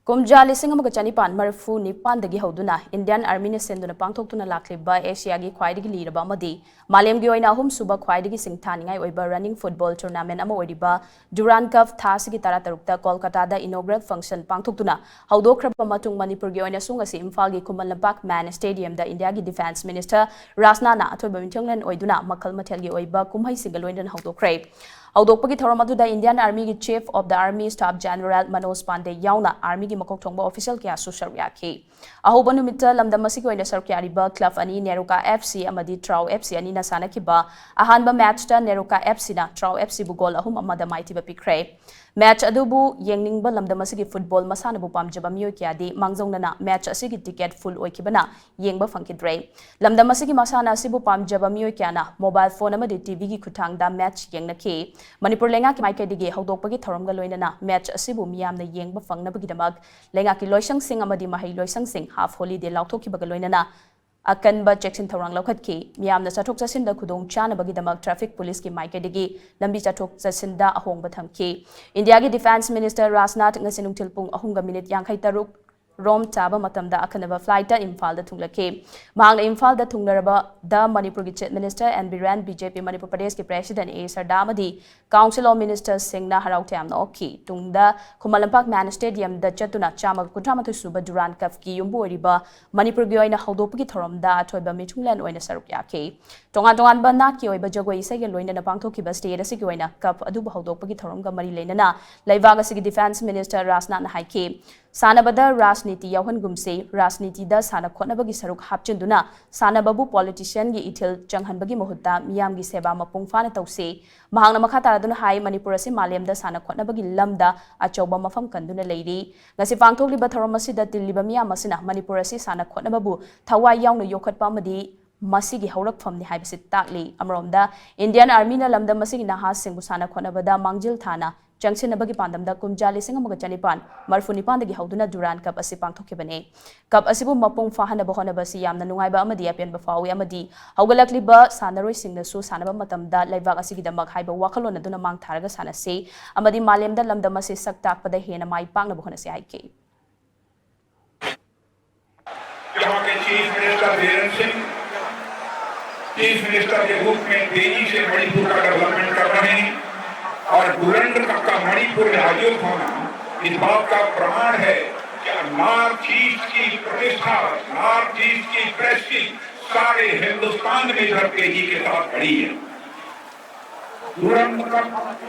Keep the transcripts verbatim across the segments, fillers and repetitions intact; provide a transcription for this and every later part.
ꯀꯨꯝꯖꯥ ꯂꯤꯁꯤꯡ ꯑꯃꯒ ꯆꯅꯤꯄꯥꯟ ꯃꯔꯤꯐꯨ ꯅꯤꯄꯥꯟꯗꯒꯤ ꯍꯧꯗꯨꯅ ꯏꯟꯗꯤꯌꯥꯟ ꯑꯥꯔꯃꯤꯅ ꯁꯤꯟꯗꯨꯅ ꯄꯥꯡꯊꯣꯛꯇꯨꯅ ꯂꯥꯛꯂꯤꯕ ꯑꯦꯁꯤꯌꯥꯒꯤ ꯈ꯭ꯋꯥꯏꯗꯒꯤ ꯂꯤꯔꯕ ꯑꯃꯗꯤ ꯃꯥꯂꯦꯝꯒꯤ ꯑꯣꯏꯅ ꯑꯍꯨꯝꯁꯨꯕ ꯈ꯭ꯋꯥꯏꯗꯒꯤ ꯁꯤꯡꯊꯥꯅꯤꯡꯉꯥꯏ ꯑꯣꯏꯕ ꯔꯟꯅꯤꯡ ꯐꯨꯠꯕꯣꯜ ꯇꯣꯔꯅꯥꯃꯦꯟ ꯑꯃ ꯑꯣꯏꯔꯤꯕ ꯗꯨꯔꯥꯟ ꯀꯞ ꯊꯥ ꯑꯁꯤꯒꯤ ꯇꯔꯥꯇꯔꯨꯛꯇ ꯀꯣꯜꯀꯥꯇꯥꯗ ꯏꯅꯣꯒ꯭ꯔꯦꯜ ꯐꯪꯁꯟ ꯄꯥꯡꯊꯣꯛꯇꯨꯅ ꯍꯧꯗꯣꯛꯈ꯭ꯔꯕ ꯃꯇꯨꯡ, ꯃꯅꯤꯄꯨꯔꯒꯤ ꯑꯣꯏꯅꯁꯨ ꯉꯁꯤ ꯏꯝꯐꯥꯜꯒꯤ ꯈꯨꯃꯟ ꯂꯝꯄꯥꯛ ꯃꯦꯟ ꯁ꯭ꯇꯦꯗꯤꯌꯝꯗ ꯏꯟꯗꯤꯌꯥꯒꯤ ꯗꯤꯐꯦꯟꯁ ꯃꯤꯅꯤꯁꯇꯔ ꯔꯥꯖꯅꯥꯊꯅ ꯑꯊꯣꯏꯕ ꯃꯤꯊꯨꯡꯂꯦꯟ ꯑꯣꯏꯗꯨꯅ ꯃꯈꯜ ꯃꯊꯦꯜꯒꯤ ꯑꯣꯏꯕ ꯀꯨꯝꯍꯩꯁꯤꯡꯒ ꯂꯣꯏꯅꯅ ꯍꯧꯗꯣꯛꯈ꯭ꯔꯦ꯫ ꯍꯧꯗꯣꯛꯄꯒꯤ ꯊꯧꯔꯝ ꯑꯗꯨꯗ ꯏꯟꯗꯤꯌꯥꯟ ꯑꯥꯔꯃꯤꯒꯤ chief of the army staff general Manoj Pande ꯌꯥꯎꯅ ꯑꯥꯔꯃꯤꯒꯤ ꯃꯀꯣꯛ ꯊꯣꯡꯕ ꯑꯣꯐꯤꯁꯤꯌꯦꯜ ꯀꯌꯥꯁꯨ ꯁꯔꯨꯛ ꯌꯥꯈꯤ꯫ ꯑꯍꯧꯕ ꯅꯨꯃꯤꯠꯇ ꯂꯝꯗꯝ ꯑꯁꯤꯒꯤ ꯑꯣꯏꯅ ꯁꯔꯨꯛ ꯌꯥꯔꯤꯕ ꯀ꯭ꯂꯕ ꯑꯅꯤ, ꯅꯦꯔꯣꯀꯥ ꯑꯦꯐ ꯁꯤ ꯑꯃꯗꯤ ꯇ꯭ꯔꯥꯎ ꯑꯦꯐ ꯁꯤ ꯑꯅꯤꯅ ꯁꯥꯟꯅꯈꯤꯕ ꯑꯍꯥꯟꯕ ꯃꯦꯆꯇ ꯅꯦꯔꯣꯀꯥ ꯑꯦꯐ ꯁꯤꯅ ꯇ꯭ꯔꯥꯎ ꯑꯦꯐ ꯁꯤꯕꯨ ꯒꯣꯜ ꯑꯍꯨꯝ ꯑꯃꯗ ꯃꯥꯏꯊꯤꯕ ꯄꯤꯈ꯭ꯔꯦ꯫ ꯃꯦꯆ ꯑꯗꯨꯕꯨ ꯌꯦꯡꯅꯤꯡꯕ ꯂꯝꯗꯝ ꯑꯁꯤꯒꯤ ꯐꯨꯠꯕꯣꯜ ꯃꯁꯥꯟꯅꯕꯨ ꯄꯥꯝꯖꯕ ꯃꯤꯑꯣꯏ ꯀꯌꯥꯗꯤ ꯃꯥꯡꯖꯧꯅꯅ ꯃꯦꯆ ꯑꯁꯤꯒꯤ ꯇꯤꯀꯦꯠ ꯐꯨꯜ ꯑꯣꯏꯈꯤꯕꯅ ꯌꯦꯡꯕ ꯐꯪꯈꯤꯗ꯭ꯔꯦ꯫ ꯂꯝꯗꯝ ꯑꯁꯤꯒꯤ ꯃꯁꯥꯟꯅ ꯑꯁꯤꯕꯨ ꯄꯥꯝꯖꯕ ꯃꯤꯑꯣꯏ ꯀꯌꯥꯅ ꯃꯣꯕꯥꯏꯜ ꯐꯣꯟ ꯑꯃꯗꯤ ꯇꯤ ꯚꯤꯒꯤ ꯈꯨꯠꯊꯥꯡꯗ ꯃꯦꯆ ꯌꯦꯡꯅꯈꯤ꯫ ꯃꯅꯤꯄꯨꯔ ꯂꯩꯉꯥꯛꯀꯤ ꯃꯥꯏꯀꯩꯗꯒꯤ ꯍꯧꯗꯣꯛꯄꯒꯤ ꯊꯧꯔꯝꯒ ꯂꯣꯏꯅꯅ ꯃꯦꯆ ꯑꯁꯤꯕꯨ ꯃꯤꯌꯥꯝꯅ ꯌꯦꯡꯕ ꯐꯪꯅꯕꯒꯤꯗꯃꯛ ꯂꯩꯉꯥꯛꯀꯤ ꯂꯣꯏꯁꯪꯁꯤꯡ ꯑꯃꯗꯤ ꯃꯍꯩ ꯂꯣꯏꯁꯪꯁꯤꯡ ꯍꯥꯐ ꯍꯣꯂꯤꯗꯦ ꯂꯥꯎꯊꯣꯛꯈꯤꯕꯒ ꯂꯣꯏꯅꯅ ꯑꯀꯟꯕ ꯆꯦꯛꯁꯤꯟ ꯊꯧꯔꯥꯡ ꯂꯧꯈꯠꯈꯤ꯫ ꯃꯤꯌꯥꯝꯅ ꯆꯠꯊꯣꯛ ꯆꯠꯁꯤꯟꯗ ꯈꯨꯗꯣꯡ ꯆꯥꯅꯕꯒꯤꯗꯃꯛ ꯇ꯭ꯔꯥꯐꯤꯛ ꯄꯨꯂꯤꯁꯀꯤ ꯃꯥꯏꯀꯩꯗꯒꯤ ꯂꯝꯕꯤ ꯆꯠꯊꯣꯛ ꯆꯠꯁꯤꯟꯗ ꯑꯍꯣꯡꯕ ꯊꯝꯈꯤ꯫ ꯏꯟꯗꯤꯌꯥꯒꯤ ꯗꯤꯐꯦꯟꯁ ꯃꯤꯅꯤꯁꯇꯔ ꯔꯥꯖꯅꯥꯊ ꯉꯁꯤ ꯅꯨꯡꯊꯤꯜ ꯄꯨꯡ ꯑꯍꯨꯝꯒ ꯃꯤꯅꯤꯠ ꯌꯥꯡꯈꯩ ꯇꯔꯨꯛ ꯔꯣꯝ ꯇꯥꯕ ꯃꯇꯝꯗ ꯑꯈꯟꯅꯕ ꯐ꯭ꯂꯥꯏꯠꯇ ꯏꯝꯐꯥꯜꯗ ꯊꯨꯡꯂꯛꯈꯤ꯫ ꯃꯍꯥꯛꯅ ꯏꯝꯐꯥꯜꯗ ꯊꯨꯡꯂꯔꯕꯗ ꯃꯅꯤꯄꯨꯔꯒꯤ chief minister N Biren, B J P Manipur ꯄ꯭ꯔꯗꯦꯁꯀꯤ ꯄ꯭ꯔꯦꯁꯤꯗꯦꯟ ꯑꯦ ꯁꯔꯗꯥ ꯑꯃꯗꯤ ꯀꯥꯎꯟꯁꯤꯜ ꯑꯣꯐ ꯃꯤꯅꯤꯁꯇꯔꯁꯤꯡꯅ ꯍꯔꯥꯎ ꯇꯌꯥꯝꯅ ꯑꯣꯛꯈꯤ꯫ ꯇꯨꯡꯗ ꯈꯨꯃꯟ ꯂꯝꯄꯥꯛ ꯃꯦꯟ ꯁ꯭ꯇꯦꯗꯤꯌꯝꯗ ꯆꯠꯇꯨꯅ ꯆꯥꯝꯃꯒ ꯀꯨꯟꯊ꯭ꯔꯥ ꯃꯥꯊꯣꯏ ꯁꯨꯕ ꯗꯨꯔꯥꯟ ꯀꯞꯀꯤ ꯌꯨꯝꯕꯨ ꯑꯣꯏꯔꯤꯕ ꯃꯅꯤꯄꯨꯔꯒꯤ ꯑꯣꯏꯅ ꯍꯧꯗꯣꯛꯄꯒꯤ ꯊꯧꯔꯝꯗ ꯑꯊꯣꯏꯕ ꯃꯤꯊꯨꯡꯂꯦꯟ ꯑꯣꯏꯅ ꯁꯔꯨꯛ ꯌꯥꯈꯤ꯫ ꯇꯣꯉꯥꯟ ꯇꯣꯉꯥꯟꯕ ꯅꯥꯠꯀꯤ ꯑꯣꯏꯕ ꯖꯒꯣꯏ ꯏꯁꯩꯒ ꯂꯣꯏꯅꯅ ꯄꯥꯡꯊꯣꯛꯈꯤꯕ ꯁ꯭ꯇꯦꯠ ꯑꯁꯤꯒꯤ ꯑꯣꯏꯅ ꯀꯞ ꯑꯗꯨꯕꯨ ꯍꯧꯗꯣꯛꯄꯒꯤ ꯊꯧꯔꯝꯒ ꯃꯔꯤ ꯂꯩꯅꯅ ꯂꯩꯕꯥꯛ ꯑꯁꯤꯒꯤ ꯗꯤꯐꯦꯟꯁ ꯃꯤꯅꯤꯁꯇꯔ ꯔꯥꯖꯅꯥꯊꯅ ꯍꯥꯏꯈꯤ, ꯁꯥꯟꯅꯕꯗ ꯔꯥꯖꯅꯤꯇꯤ ꯌꯥꯎꯍꯟꯒꯨꯝꯁꯤ, ꯔꯥꯖꯅꯤꯇꯤꯗ ꯁꯥꯟꯅ ꯈꯣꯠꯅꯕꯒꯤ ꯁꯔꯨꯛ ꯍꯥꯞꯆꯤꯟꯗꯨꯅ ꯁꯥꯟꯅꯕꯕꯨ ꯄꯣꯂꯤꯇꯤꯁꯤꯌꯟꯒꯤ ꯏꯊꯤꯜ ꯆꯪꯍꯟꯕꯒꯤ ꯃꯍꯨꯠꯇ ꯃꯤꯌꯥꯝꯒꯤ ꯁꯦꯕꯥ ꯃꯄꯨꯡ ꯐꯥꯅ ꯇꯧꯁꯤ꯫ ꯃꯍꯥꯛꯅ ꯃꯈꯥ ꯇꯥꯔꯗꯨꯅ ꯍꯥꯏ, ꯃꯅꯤꯄꯨꯔ ꯑꯁꯤ ꯃꯥꯂꯦꯝꯗ ꯁꯥꯟꯅ ꯈꯣꯠꯅꯕꯒꯤ ꯂꯝꯗ ꯑꯆꯧꯕ ꯃꯐꯝ ꯀꯟꯗꯨꯅ ꯂꯩꯔꯤ꯫ ꯉꯁꯤ ꯄꯥꯡꯊꯣꯛꯂꯤꯕ ꯊꯧꯔꯝ ꯑꯁꯤꯗ ꯇꯤꯜꯂꯤꯕ ꯃꯤꯌꯥꯝ ꯑꯁꯤꯅ ꯃꯅꯤꯄꯨꯔ ꯑꯁꯤ ꯁꯥꯟꯅ ꯈꯣꯠꯅꯕꯕꯨ ꯊꯋꯥꯏ ꯌꯥꯎꯅ ꯌꯣꯛꯈꯠꯄ ꯑꯃꯗꯤ ꯃꯁꯤꯒꯤ ꯍꯧꯔꯛꯐꯝꯅꯤ ꯍꯥꯏꯕꯁꯤ ꯇꯥꯛꯂꯤ꯫ ꯑꯃꯔꯣꯝꯗ, ꯏꯟꯗꯤꯌꯥꯟ ꯑꯥꯔꯃꯤꯅ ꯂꯝꯗꯝ ꯑꯁꯤꯒꯤ ꯅꯍꯥꯁꯤꯡꯕꯨ ꯁꯥꯟꯅ ꯈꯣꯠꯅꯕꯗ ꯃꯥꯡꯖꯤꯜ ꯊꯥꯅ ꯆꯪꯁꯤꯟꯅꯕꯒꯤ ꯄꯥꯟꯗꯝꯗ ꯀꯨꯝꯖꯥ ꯂꯤꯁꯤꯡ ꯑꯃꯒ ꯆꯅꯤꯄꯥꯟ ꯃꯔꯤꯐꯨ ꯅꯤꯄꯥꯟꯗꯒꯤ ꯍꯧꯗꯨꯅ ꯗꯨꯔꯥꯟ ꯀꯞ ꯑꯁꯤ ꯄꯥꯡꯊꯣꯛꯈꯤꯕꯅꯤ꯫ ꯀꯞ ꯑꯁꯤꯕꯨ ꯃꯄꯨꯡ ꯐꯥꯍꯟꯅꯕ ꯍꯣꯠꯅꯕ ꯑꯁꯤ ꯌꯥꯝꯅ ꯅꯨꯡꯉꯥꯏꯕ ꯑꯃꯗꯤ ꯑꯄꯦꯟꯕ ꯐꯥꯎꯏ ꯑꯃꯗꯤ ꯍꯧꯒꯠꯂꯛꯂꯤꯕ ꯁꯥꯟꯅꯔꯣꯏꯁꯤꯡꯅꯁꯨ ꯁꯥꯟꯅꯕ ꯃꯇꯝꯗ ꯂꯩꯕꯥꯛ ꯑꯁꯤꯒꯤꯗꯃꯛ ꯍꯥꯏꯕ ꯋꯥꯈꯜꯂꯣꯟ ꯑꯗꯨꯅ ꯃꯥꯡ ꯊꯥꯔꯒ ꯁꯥꯟꯅꯁꯤ ꯑꯃꯗꯤ ꯃꯥꯂꯦꯝꯗ ꯂꯝꯗꯝ ꯑꯁꯤ ꯁꯛ ꯇꯥꯛꯄꯗ ꯍꯦꯟꯅ ꯃꯥꯏ ꯄꯥꯛꯅꯕ ꯍꯣꯠꯅꯁꯤ ꯍꯥꯏꯈꯤ꯫ यहाँ के chief minister Birendra Singh chief minister के रूप में तेजी से मणिपुर का डेवलपमेंट कर रहे हैं और डुरंड कप का मणिपुर में आयोजित होना इस बात का प्रमाण है कि नॉर्थ ईस्ट की प्रतिष्ठा, नॉर्थ ईस्ट की प्रेस्टीज सारे हिंदुस्तान में इधर तेजी के साथ बढ़ी है। डुरंड कप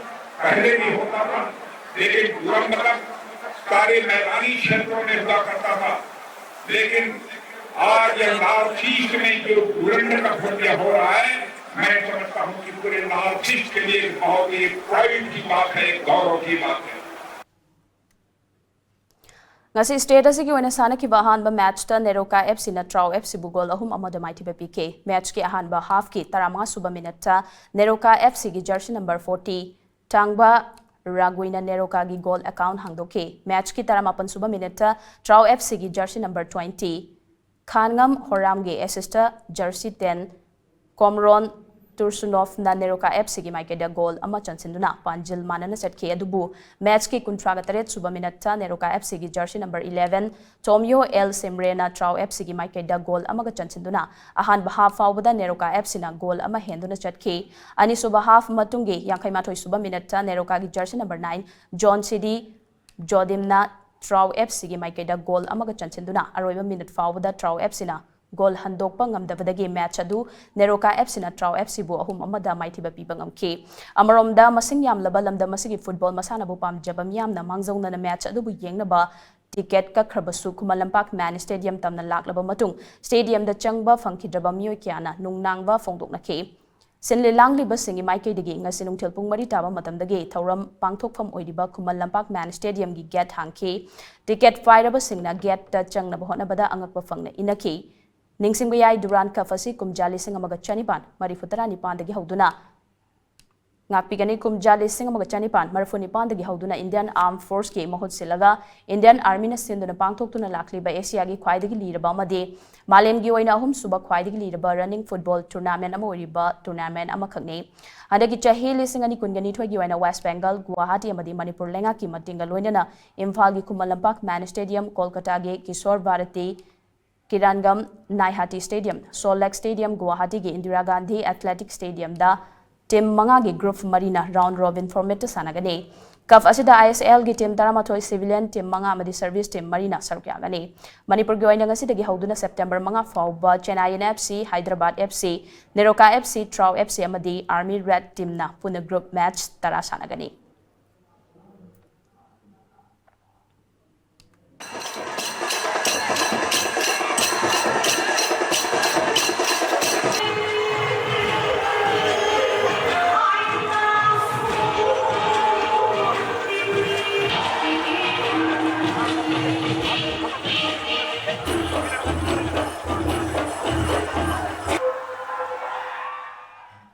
पहले भी होता था, लेकिन डुरंड कप सारे मैदानी क्षेत्रों में हुआ करता था, लेकिन आज यह नॉर्थ ईस्ट में जो डुरंड कप हो गया, हो रहा है, मैं समझता हूं कि पूरे नॉर्थ ईस्ट के लिए एक बहुत ही प्राइड की बात है, एक गौरव की बात है। ꯉꯁꯤ ꯁ꯭ꯇꯦꯠ ꯑꯁꯤꯒꯤ ꯑꯣꯏꯅ ꯁꯥꯟꯅꯈꯤꯕ ꯑꯍꯥꯟꯕ ꯃꯦꯠꯆꯇ ꯅꯦꯔꯣꯀꯥ ꯑꯦꯐ ꯁꯤꯅ ꯇ꯭ꯔꯥꯎ ꯑꯦꯐ ꯁꯤꯕꯨ ꯒꯣꯜ ꯑꯍꯨꯝ ꯑꯃꯗ ꯃꯥꯏꯊꯤꯕ ꯄꯤꯈꯤ꯫ ꯃꯦꯠꯆꯀꯤ ꯑꯍꯥꯟꯕ ꯍꯥꯐꯀꯤ ꯇꯔꯥꯃꯉꯥ ꯁꯨꯕ ꯃꯤꯅꯠꯇ ꯅꯦꯔꯣꯀꯥ ꯑꯦꯐ ꯁꯤꯒꯤ ꯖꯔꯁꯤ ꯅꯝꯕꯔ ꯐꯣꯔꯇꯤ ꯊꯥꯡꯕ ꯔꯥꯒꯨꯏꯅ ꯅꯦꯔꯣꯀꯥꯒꯤ ꯒꯣꯜ ꯑꯦꯀꯥꯎꯟ ꯍꯥꯡꯗꯣꯛꯈꯤ꯫ ꯃꯦꯠꯆꯀꯤ ꯇꯔꯥꯃꯥꯄꯟ ꯁꯨꯕ ꯃꯤꯅꯠꯇ ꯇ꯭ꯔꯥꯎ ꯑꯦꯐ ꯁꯤꯒꯤ ꯖꯔꯁꯤ ꯅꯝꯕꯔ ꯇ꯭ꯋꯦꯟꯇꯤ ꯈꯥꯟꯉꯝ ꯍꯣꯔꯥꯝꯒꯤ ꯑꯦꯁꯤꯁꯇ ꯖꯔꯁꯤ ꯇꯦꯟ ꯀꯣꯝꯔꯣꯟ ꯇꯨꯔꯁꯨꯅꯣꯐꯅ ꯅꯦꯔꯣꯀꯥ ꯑꯦꯐ ꯁꯤꯒꯤ ꯃꯥꯏꯀꯩꯗ ꯒꯣꯜ ꯑꯃ ꯆꯟꯁꯤꯟꯗꯨꯅ ꯄꯥꯟꯖꯤꯜ ꯃꯥꯟꯅꯅ ꯆꯠꯈꯤ꯫ ꯑꯗꯨꯕꯨ ꯃꯦꯠꯆꯀꯤ ꯀꯨꯟꯊ꯭ꯔꯥꯒ ꯇꯔꯦꯠ ꯁꯨꯕ ꯃꯤꯅꯠꯇ ꯅꯦꯔꯣꯀꯥ ꯑꯦꯐ ꯁꯤꯒꯤ jersey number eleven Tomyo L ꯁꯦꯝꯔꯦꯅ ꯇ꯭ꯔꯥꯎ ꯑꯦꯐ ꯁꯤꯒꯤ ꯃꯥꯏꯀꯩꯗ ꯒꯣꯜ ꯑꯃꯒ ꯆꯟꯁꯤꯟꯗꯨꯅ ꯑꯍꯥꯟꯕ ꯍꯥꯐ ꯐꯥꯎꯕꯗ ꯅꯦꯔꯣꯀꯥ ꯑꯦꯐ ꯁꯤꯅ ꯒꯣꯜ ꯑꯃ ꯍꯦꯟꯗꯨꯅ ꯆꯠꯈꯤ꯫ ꯑꯅꯤꯁꯨꯕ ꯍꯥꯐ ꯃꯇꯨꯡꯒꯤ ꯌꯥꯡꯈꯩ ꯃꯥꯊꯣꯏ ꯁꯨꯕ ꯃꯤꯅꯠꯇ ꯅꯦꯔꯣꯀꯥꯒꯤ ꯖꯔꯁꯤ ꯅꯝꯕꯔ ꯅꯥꯏꯟ ꯖꯣꯟ ꯁꯤꯗꯤ ꯖꯣꯗꯤꯝꯅ ꯇ꯭ꯔꯥꯎ ꯑꯦꯐ ꯁꯤꯒꯤ ꯃꯥꯏꯀꯩꯗ ꯒꯣꯜ ꯑꯃꯒ ꯆꯟꯁꯤꯟꯗꯨꯅ ꯑꯔꯣꯏꯕ ꯃꯤꯅꯠ ꯐꯥꯎꯕꯗ ꯇ꯭ꯔꯥꯎ ꯑꯦꯐ ꯁꯤꯅ ꯒꯣꯜ ꯍꯟꯗꯣꯛꯄ ꯉꯝꯗꯕꯗꯒꯤ ꯃꯦꯠꯆ ꯑꯗꯨ ꯅꯦꯔꯣꯀꯥ ꯑꯦꯐ ꯁꯤꯅ ꯇ꯭ꯔꯥꯎ ꯑꯦꯐ ꯁꯤꯕꯨ ꯑꯍꯨꯝ ꯑꯃꯗ ꯃꯥꯏꯊꯤꯕ ꯄꯤꯕ ꯉꯝꯈꯤ꯫ ꯑꯃꯔꯣꯝꯗ ꯃꯁꯤꯡ ꯌꯥꯝꯂꯕ ꯂꯝꯗꯝ ꯑꯁꯤꯒꯤ ꯐꯨꯠꯕꯣꯜ ꯃꯁꯥꯟꯅꯕꯨ ꯄꯥꯝꯖꯕ ꯃꯤꯌꯥꯝꯅ ꯃꯥꯡꯖꯧꯅꯅ ꯃꯦꯠꯆ ꯑꯗꯨꯕꯨ ꯌꯦꯡꯅꯕ ꯇꯤꯀꯦꯠ ꯀꯛꯈ꯭ꯔꯕꯁꯨ ꯈꯨꯃꯟ ꯂꯝꯄꯥꯛ ꯃꯦꯟ ꯁ꯭ꯇꯦꯗꯤꯌꯝ ꯇꯝꯅ ꯂꯥꯛꯂꯕ ꯃꯇꯨꯡ ꯁ꯭ꯇꯦꯗꯤꯌꯝꯗ ꯆꯪꯕ ꯐꯪꯈꯤꯗ꯭ꯔꯕ ꯃꯤꯑꯣꯏ ꯀꯌꯥꯅ ꯅꯨꯡꯅꯥꯡꯕ ꯐꯣꯡꯗꯣꯛꯅꯈꯤ꯫ ꯁꯤꯟꯂꯤ ꯂꯥꯡꯂꯤꯕꯁꯤꯡꯒꯤ ꯃꯥꯏꯀꯩꯗꯒꯤ ꯉꯁꯤ ꯅꯨꯡꯊꯤꯜ ꯄꯨꯡ ꯃꯔꯤ ꯇꯥꯕ ꯃꯇꯝꯗꯒꯤ ꯊꯧꯔꯝ ꯄꯥꯡꯊꯣꯛꯐꯝ ꯑꯣꯏꯔꯤꯕ ꯈꯨꯃꯟ ꯂꯝꯄꯥꯛ ꯃꯦꯟ ꯁ꯭ꯇꯦꯗꯤꯌꯝꯒꯤ ꯒꯦꯠ ꯍꯥꯡꯈꯤ꯫ ꯇꯤꯀꯦꯠ ꯄꯥꯏꯔꯕꯁꯤꯡꯅ ꯒꯦꯠꯇ ꯆꯪꯅꯕ ꯍꯣꯠꯅꯕꯗ ꯑꯉꯛꯄ ꯐꯪꯅ ꯏꯟꯅꯈꯤ꯫ ꯅꯤꯡꯁꯤꯡꯕ ꯌꯥꯏ, ꯗꯨꯔꯥꯟ ꯀꯞ ꯑꯁꯤ ꯀꯨꯝꯖꯥ ꯂꯤꯁꯤꯡ ꯑꯃꯒ ꯆꯅꯤꯄꯥꯟ ꯃꯔꯤꯐꯨ ꯇꯔꯥꯅꯤꯄꯥꯟꯗꯒꯤ ꯍꯧꯗꯨꯅ ꯉꯥꯛꯄꯤꯒꯅꯤ꯫ ꯀꯨꯝꯖꯥ ꯂꯤꯁꯤꯡ ꯑꯃꯒ ꯆꯅꯤꯄꯥꯟ ꯃꯔꯤꯐꯨ ꯅꯤꯄꯥꯟꯗꯒꯤ ꯍꯧꯗꯨꯅ ꯏꯟꯗꯤꯌꯟ ꯑꯥꯔꯝ ꯐꯣꯔꯁꯀꯤ ꯃꯍꯨꯠ ꯁꯤꯜꯂꯒ ꯏꯟꯗꯤꯌꯟ ꯑꯥꯔꯃꯤꯅ ꯁꯤꯟꯗꯨꯅ ꯄꯥꯡꯊꯣꯛꯇꯨꯅ ꯂꯥꯛꯂꯤꯕ ꯑꯦꯁꯤꯌꯥꯒꯤ ꯈ꯭ꯋꯥꯏꯗꯒꯤ ꯂꯤꯔꯕ ꯑꯃꯗꯤ ꯃꯥꯂꯦꯝꯒꯤ ꯑꯣꯏꯅ ꯑꯍꯨꯝꯁꯨꯕ ꯈ꯭ꯋꯥꯏꯗꯒꯤ ꯂꯤꯔꯕ ꯔꯟꯅꯤꯡ ꯐꯨꯠꯕꯣꯜ ꯇꯨꯔꯅꯥꯃꯦꯟ ꯑꯃ ꯑꯣꯏꯔꯤꯕ ꯇꯨꯔꯅꯥꯃꯦꯟ ꯑꯃꯈꯛꯅꯤ꯫ ꯍꯟꯗꯛꯀꯤ ꯆꯍꯤ ꯂꯤꯁꯤꯡ ꯑꯅꯤ ꯀꯨꯟꯒ ꯅꯤꯊꯣꯏꯒꯤ ꯑꯣꯏꯅ ꯋꯦꯁ ꯕꯦꯡꯒꯜ, ꯒꯨꯋꯥꯍꯥꯇꯤ ꯑꯃꯗꯤ ꯃꯅꯤꯄꯨꯔ ꯂꯩꯉꯥꯛꯀꯤ ꯃꯇꯦꯡꯒ ꯂꯣꯏꯅꯅ ꯏꯝꯐꯥꯜꯒꯤ ꯈꯨꯃꯟ ꯂꯝꯄꯥꯛ ꯃꯦꯟ stadium, ꯀꯣꯜꯀꯇꯥꯒꯤ Kishore Bharti ꯀꯤꯔꯥꯟꯒꯝ ꯅꯥꯏꯍꯥꯇꯤ stadium, soul ꯂꯦꯛ stadium, ꯒꯨꯋꯥꯍꯥꯇꯤꯒꯤ Indira Gandhi athletic ꯁ꯭ꯇꯦꯗꯤꯌꯝꯗ team ꯃꯉꯥꯒꯤ ꯒ꯭ꯔꯨꯞ ꯃꯔꯤꯅ ꯔꯥꯎꯟ ꯔꯣꯕꯤꯟ ꯐꯣꯔꯃꯦꯠꯇ ꯁꯥꯟꯅꯒꯅꯤ꯫ ꯀꯞ ꯑꯁꯤꯗ ISL ꯒꯤ ꯇꯤꯝ ꯇꯔꯥꯃꯥꯊꯣꯏ, ꯁꯤꯚꯤꯂꯤꯌꯟ ꯇꯤꯝ ꯃꯉꯥ ꯑꯃꯗꯤ ꯁꯔꯚꯤꯁ ꯇꯤꯝ ꯃꯔꯤꯅ ꯁꯔꯨꯛ ꯌꯥꯒꯅꯤ꯫ ꯃꯅꯤꯄꯨꯔꯒꯤ ꯑꯣꯏꯅ ꯉꯁꯤꯗꯒꯤ ꯍꯧꯗꯨꯅ ꯁꯦꯞꯇꯦꯝꯕꯔ ꯃꯉꯥ ꯐꯥꯎꯕ ꯆꯦꯟꯅꯥꯏꯌꯟ FC, Hyderabad FC, NEROCA FC, ꯇ꯭ꯔꯥꯎ FC ꯑꯃꯗꯤ ꯑꯥꯔꯃꯤ ꯔꯦꯗ ꯇꯤꯝꯅ ꯄꯨꯟꯅ ꯒ꯭ꯔꯨꯞ ꯃꯦꯆ ꯇꯔꯥ ꯁꯥꯟꯅꯒꯅꯤ꯫